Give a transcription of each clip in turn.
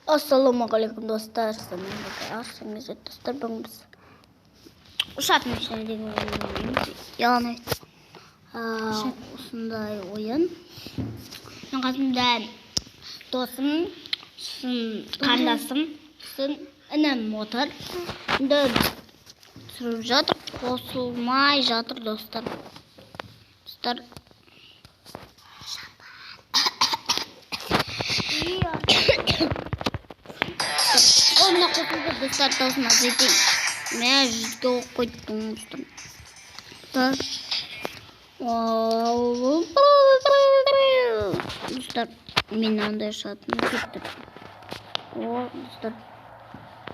Ассалаумағалейкум, достар! Сонымен бірге Арсен достар, бүгін біз ұшатын машина деген ойын ойнаймыз. Яғни осындай ойын. Мен қасымда досым, сосын қарындасым, сосын інім отыр. Енді түсіріп жатыр, қосылмай жатыр, достар. Достар, о, мына қосылды, достар, дауысын азайтайын. Мә, 100-ге қойып қойдым, достар. Достар, мен андай ұшатын кетті. О, достар.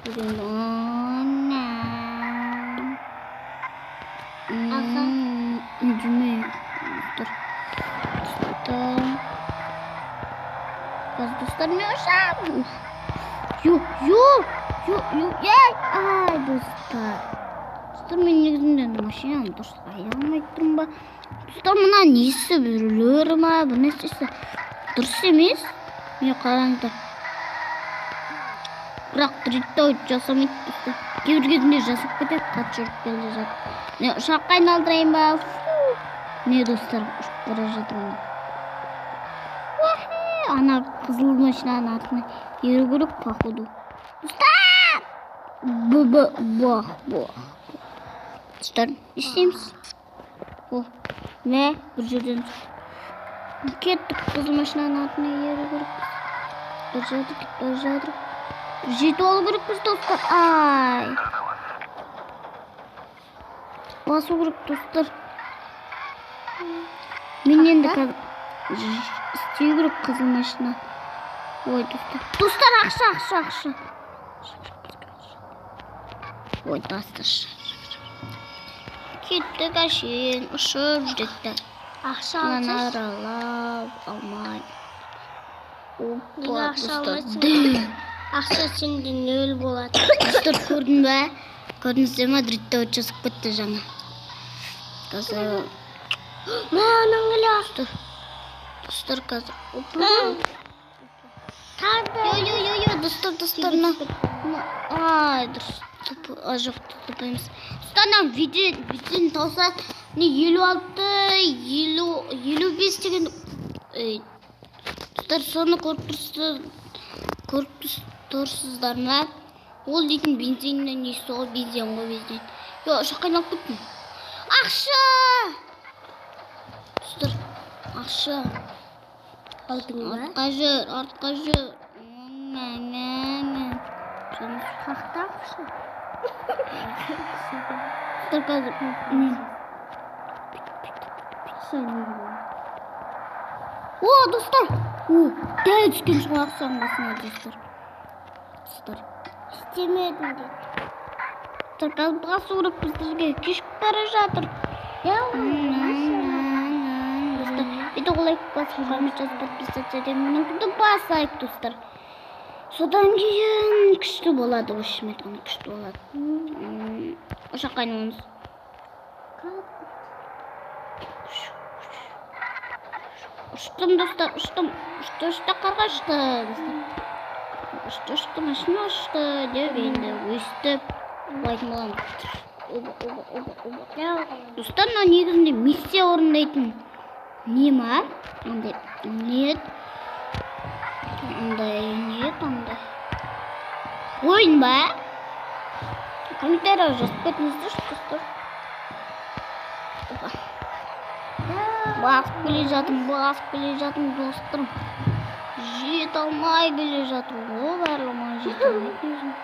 Бүгін үндемей, достар. Достар. Қазір, достар, мен ұшамын. Ё, ё, ё, ё, ей, ай, достар. Достар, мен негізінде машинаны дұрыс айдай алмай тұрмын ба? Достар, мына несі, біреулері ма, бір нәрсесі дұрыс емес. Міне, қараңыздар. Бірақ дрифтаут жасамайды, достар. Кейбір кезінде жасап кетеді, қатты жүріп келе жатып. Міне, ұшаққа айналдырайын ба? Міне, достар, ұшып бара жатырмын. Ана қызыл машинаның артына еру керек, походу. Достар! Б б бах бах. Достар, не істейміз? О, мә, бір жерден кеттік, қызыл машинаның артына еру керекпіз. Бара жатыр, кетіп бара жатыр. Жетіп алу керекпіз, достар. Ай. Басу керек, достар. Мен енді қазір істеу керек қызыл машина. Ой, достар. Достар, ақша, ақша, ақша. Ой, достар. Кеттік әшейін, ұшып жүрдік. Ақша Мынаны алсайшы. аралап алмай. Неге Опа, ақша достар. алмайсың? Дым. Ақша сенде нөл болады. Достар, көрдің бе? Көрдіңіздер ма, дрифтаут жасап кетті жаңа. Қазір Мә, анаң келе. достар. Достар, қазір. Опа. Тағы да. Йо, йо, йо, йо, достар, достар, мына. Ай, дұрыс. А, жоқ, тупой емес. Достар, мына видеоны таусады. Не, 56, 50, 55 деген. Ей, достар, соны көріп тұрсыз, көріп тұрсыздар ма? Ол дейтін бензиннен несі ғой, бензин ғой, бензин. Йо, ұшаққа айналып кеттім. Ақша! Достар, ақша. Алдың ба? Артқа жүр, артқа жүр. Мә, мә, мә. Қақта ақша. Достар, қазір мен. Ақша не болады? О, достар! О, дәл түскен жоқ ақшаның басына, достар. Достар. Істемедім дейді. Достар, қазір басу керек біздерге. Кешігіп бара жатыр. Достар, видеоға лайк басып, коммент жазып, подписаться етемін. Басайық, достар. Содан кейін күшті болады, в общем айтқанда күшті болады. Ұшаққа айналамыз. Ұштым, достар, ұштым. Ұшты, ұшты, қарға ұшты, достар. Ұшты, ұшты, машина ұшты деп енді өстіп құлайтын боламыз. Оба, оба, оба, оба. Достар, мынау негізінде миссия орындайтын не ма? Андай не еді? Андай не еді, андай? Ойын ба? Комментарийға жазып кетіңіздерші, достар. Опа. Басып келе жатырмын, басып келе жатырмын, достарым. Жете алмай келе жатырмын ғой, барлығыма жете алмай келе жатырмын.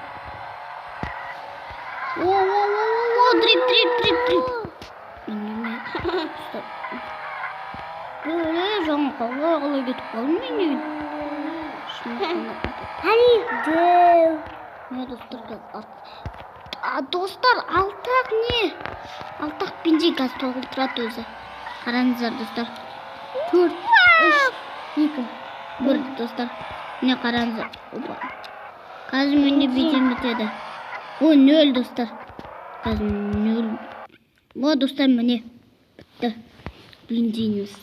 О, о, о, о, о, дрип, дрип, дрип, дрип. Неме? Достар. Өле, жаңа қалай қалай кетіп қалдым мен деген. Әне, дәу. Не, достар, қазір А, достар, алтақ не? Алтақ бензин газ толтырады өзі. Қараңыздар, достар. 4, 3, 2, 1, достар. Міне, қараңыздар. Опа. Қазір менде бензин бітеді. О, 0, достар. Қазір 0. О, достар, міне. Бітті. Бензиніміз.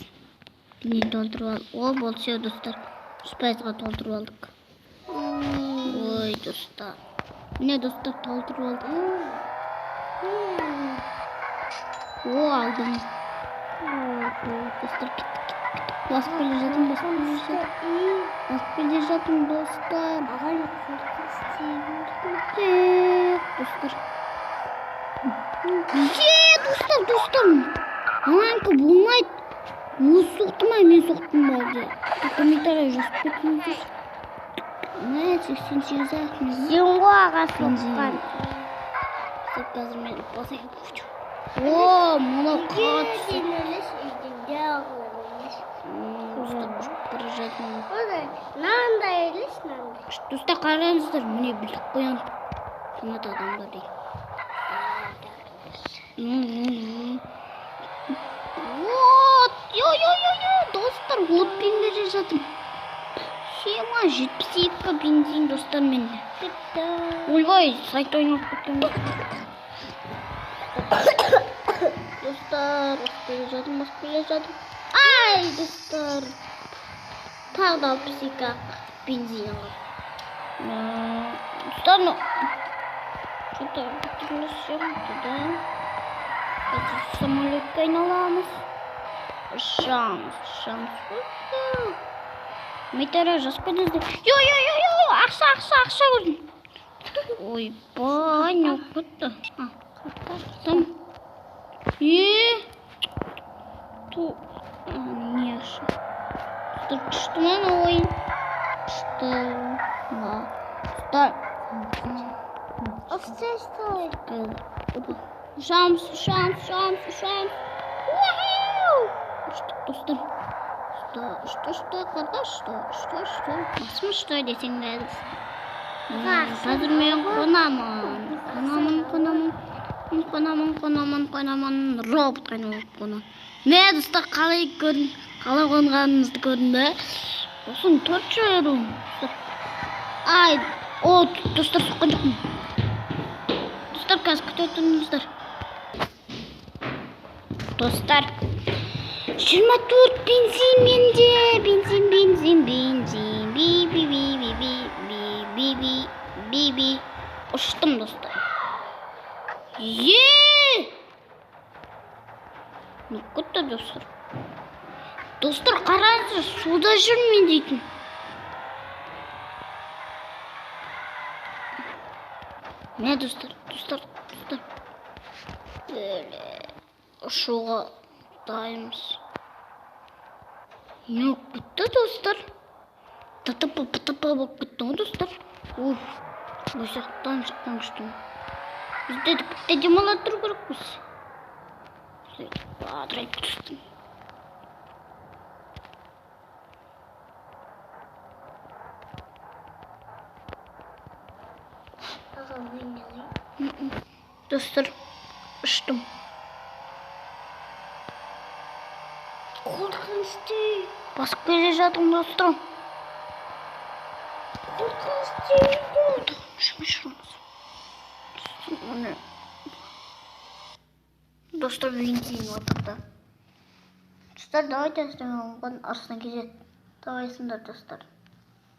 Бензин толтырып алдық. О, болды, все, достар. 100%-ға толтырып алдық. Достар. Міне, достар, толтырып алдым. О, алдым. Достар, кеттік, кеттік, кеттік. Басып келе жатырмын, басып келе жатырмын. Басып келе жатырмын, достар. Достар. Е, достар, достар. Ананікі болмайды. Өзі соқты ма, мен соқтым ба? Комментарий жазып кетіңіздер. Мә, 88 ақ. Сен ғой аға соққан. Қазір мен басайын. О, мынау қатты. Достар, ұшып бара жатырмын. Мынандай емес, мынандай. Достар, қараңыздар, міне біліп қоямын. Қанат адамдар дейді. Вот, йо-йо-йо-йо, достар, отпен келе жатырмын. Сема, 72 бензин, достар, менде. Ойбай, сайт ойнап кеткен. Достар, басып келе жатырмын, басып келе жатырмын. Ай, достар. Тағы да 62 ақ бензин алып. Достар, ну, что-то біртүрлі сияқты, да? Қазір самолетке айналамыз. Ұшамыз, ұшамыз. Комментарий жазып кетіңіздер. Йо-йо-йо-йо, ақша, ақша, ақша көрдім. Ойбай, не болып кетті? Там. Е, ту, не ақша. Достар, күшті ма мына ойын? Күшті. Достар. Ұшамыз, ұшамыз, ұшамыз, ұшамыз. Ұштық, достар. Что, что, что, қарға, что, что, что? Басым что десең бәрі. Қазір мен қонамын. Қонамын, қонамын. Қонамын, қонамын, қонамын. Роботқа айналып қонамын. Мә, достар, қалай көрдің? Қалай қонғанымызды көрдің бе? Осының төрт жері. Ай, о, достар, соққан жоқпын. Достар, қазір күте тұрыңыздар. Достар, 24 бензин менде. Бензин, бензин, бензин. Би, би, би, би, би, би, би, би, би, би. Ұштым, достар. Е! Не кетті, достар? Достар, қараңыздар, суда жүрмін дейтін. Мә, достар, достар, достар. Ұшуға дайынбыз. Не болып кетті, достар? ТТП, ПТП болып кетті ғой, достар. Уф, бұл жақтан шыққан күшті. Бізде тіпті демала тұру керекпіз. Сөйтіп, адырайып түстім. Достар, ұштым. Қорқынышты. Басып келе жатырмын, достар. Қорқынышты. Достар, бензин отырды. Достар, давайте арыстан кезет. Давай сындар, достар.